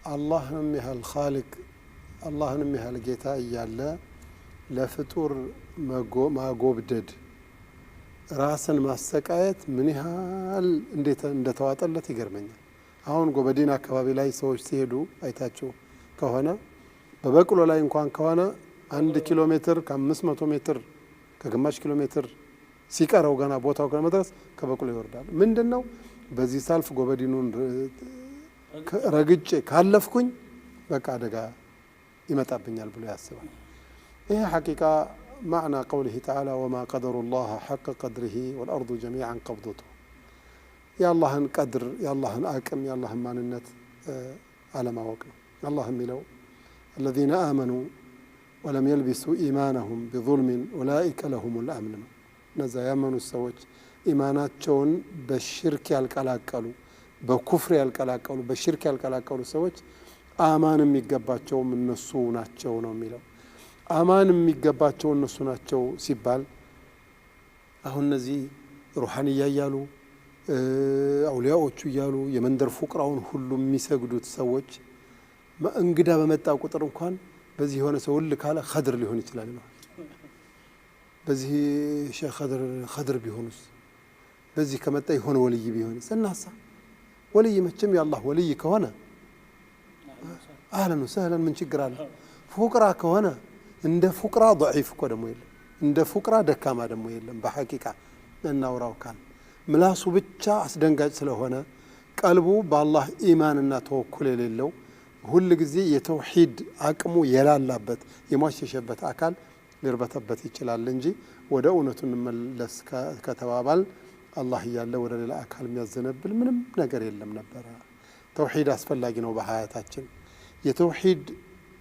አላህንም ያህል ኻሊቅ፣ አላህንም ያህል ጌታ እያለ ለፍጡር ማጎብደድ፣ ራስን ማሰቃየት ምን ያህል እንዴት እንደተዋጠለት ይገርመኛል። አሁን ጎበዲን አካባቢ ላይ ሰዎች ሲሄዱ አይታችሁ ከሆነ፣ በበቅሎ ላይ እንኳን ከሆነ፣ 1 ኪሎ ሜትር ከ500 ሜትር፣ ከግማሽ ኪሎ ሜትር ሲቀረው ገና ቦታው ከመድረስ ከበቅሎ ይወርዳል። ምንድን ነው? በዚህ ሳልፍ፣ ጎበዲኑን ረግጬ ካለፍኩኝ በቃ አደጋ ይመጣብኛል ብሎ ያስባል። ይሄ ሐቂቃ معنى قوله تعالى وما قدروا الله حق قدره والأرض جميعا قبضته፣ የአላህን ቀድር፣ የአላህን አቅም፣ የአላህን ማንነት አለማወቅ ነው። አላህ የሚለው الذين آمنوا ولم يلبسوا إيمانهم بظلم أولئك لهم الأمن ነው። እነዛ ያመኑት ሰዎች፣ ኢማናቸውን በሽርክ ያልቀላቀሉ፣ በኩፍር ያልቀላቀሉ፣ በሽርክ ያልቀላቀሉ ሰዎች አማን የሚገባቸውም እነሱ ናቸው ነው የሚለው። አማን የሚገባቸው እነሱ ናቸው ሲባል አሁን እነዚህ ሩሓንያ እያሉ፣ አውሊያዎቹ እያሉ የመንደር ፉቅራውን ሁሉ የሚሰግዱት ሰዎች እንግዳ በመጣ ቁጥር እንኳን በዚህ የሆነ ሰው ውል ካለ ኸድር ሊሆን ይችላል ይለዋል። በዚህ ሼህ ኸድር ቢሆኑስ፣ በዚህ ከመጣ የሆነ ወልይ ቢሆንስ? እናሳ ወልይ መቼም የአላህ ወልይ ከሆነ أهلا وسهلا፣ ምን ችግር አለ? ፉቅራ ከሆነ እንደ ፉቅራ ضعيف እኮ ደግሞ የለም፣ እንደ ፉቅራ ደካማ ደግሞ የለም። በሐቂቃ እናውራው ካል ምላሱ ብቻ አስደንጋጭ ስለሆነ ቀልቡ በአላህ ኢማንና ተወኩል የሌለው፣ ሁል ጊዜ የተውሂድ አቅሙ የላላበት፣ የሟሸሸበት አካል ሊርበተበት ይችላል እንጂ ወደ እውነቱ እንመለስ ከተባባል አላህ እያለ ወደ ሌላ አካል የሚያዘነብል ምንም ነገር የለም ነበረ። ተውሂድ አስፈላጊ ነው በሀያታችን። የተውሂድ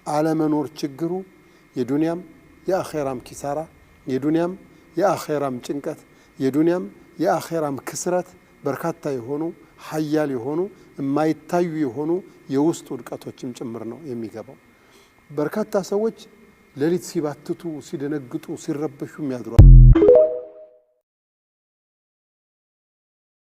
አለመኖር ችግሩ የዱንያም የአኼራም ኪሳራ፣ የዱንያም የአኼራም ጭንቀት፣ የዱንያም የአኼራም ክስረት፣ በርካታ የሆኑ ሀያል የሆኑ የማይታዩ የሆኑ የውስጥ ውድቀቶችም ጭምር ነው የሚገባው። በርካታ ሰዎች ሌሊት ሲባትቱ፣ ሲደነግጡ፣ ሲረበሹ የሚያድሩ